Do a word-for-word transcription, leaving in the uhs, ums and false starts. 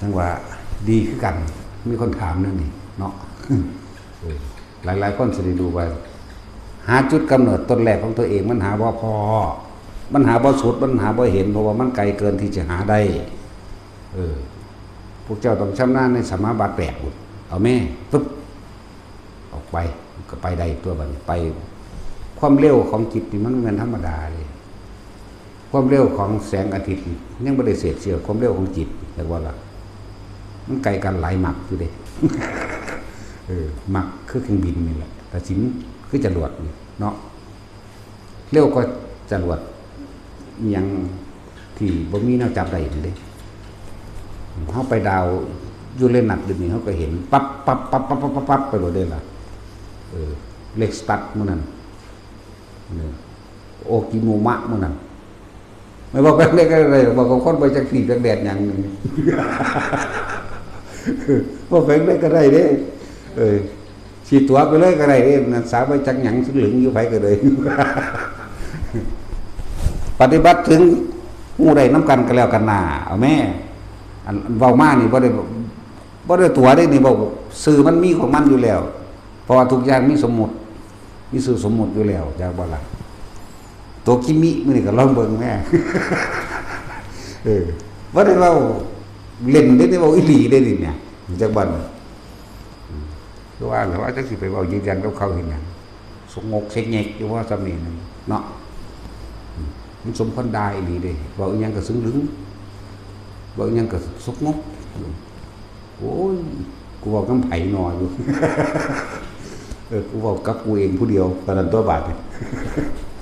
จังว่าดีคือกัน มีคนถามเรื่องนี้เนาะ เออ หลายๆคนสิได้รู้ว่า หาจุดกำเนิดต้นแรกของตัวเองมันหาบ่พอ มันหาบ่สุด มันหาบ่เห็น เพราะว่ามันไกลเกินที่จะหาได้ เออ พวกเจ้าต้องชำนาญในสมาบัติแปดพุ้น เอาแม่ ปึ๊บ ออกไป ก็ไปได้ตัวบัดนี้ ไป ความเร็วของจิตนี่มันบ่แม่นธรรมดาเลย ความเร็วของแสงอาทิตย์นี่ยังบ่ได้เศษเสี้ยวความเร็วของจิต จักว่าล่ะ มันไกลกันหลายมัคคอยู่เด้ เออ มัคคคือเครื่องบินนี่แหละ แต่ศีลคือจรวดนี่เนาะ เร็วกว่าจรวดอิหยังที่บ่มีแนวจับได้นั่นเด้ เฮาไปดาวยูเรนัสเดี๋ยวนี้เฮาก็เห็นปั๊บปั๊บปั๊บปั๊บปั๊บปั๊บปั๊บไปโลดเด้ล่ะ เออ เลกสตัดมื้อนั้น เออ โอกิมุมะมื้อนั้น ไม่บอกแปลงได้ก็ได้ บอกกับคนไปจักผีจักแดดหยังหนึ่ง บอกแปลงได้ก็ได้เด้ เออ สิตั๋วไปเลยก็ได้เด้ นั่นสาวไปจักหยังซึ่งเหลืองอยู่ไผก็เลย ปฏิบัติถึงหมู่ได้นำกันก็แล้วกันนา เอาแม่ อัน อันเว้ามานี่บ่ได้ บ่ได้ตั๋วเด้นี่ เว้าซื่อมันมีของมันอยู่แล้ว เพราะว่าทุกอย่างมีสมมุติ มีชื่อสมมุติอยู่แล้ว จักบ่ล่ะ ตัวกิมิมื้อนี้ก็ลองเบิ่งแม่ เออ บ่ได้เว้าเล่นเด้ ได้เว้าอีหลีเด้นี่เนี่ย จักบ่ล่ะ อืม คือว่าแล้วว่าจักสิไปเว้ายืนยันกับเขาเฮ็ดหยัง สงกเสงเงกอยู่ว่าซำนี้นั่นเนาะ อืม มันสมควรด่าอีหลีเด้ เว้าอีหยังก็ซึ่งลึง เว้าอีหยังก็สกงก โอ้ย กูเว้านำไผน้ออยู่ เออ กูเว้ากับกูเองผู้เดียว ปานนั้นตัวบาดนี่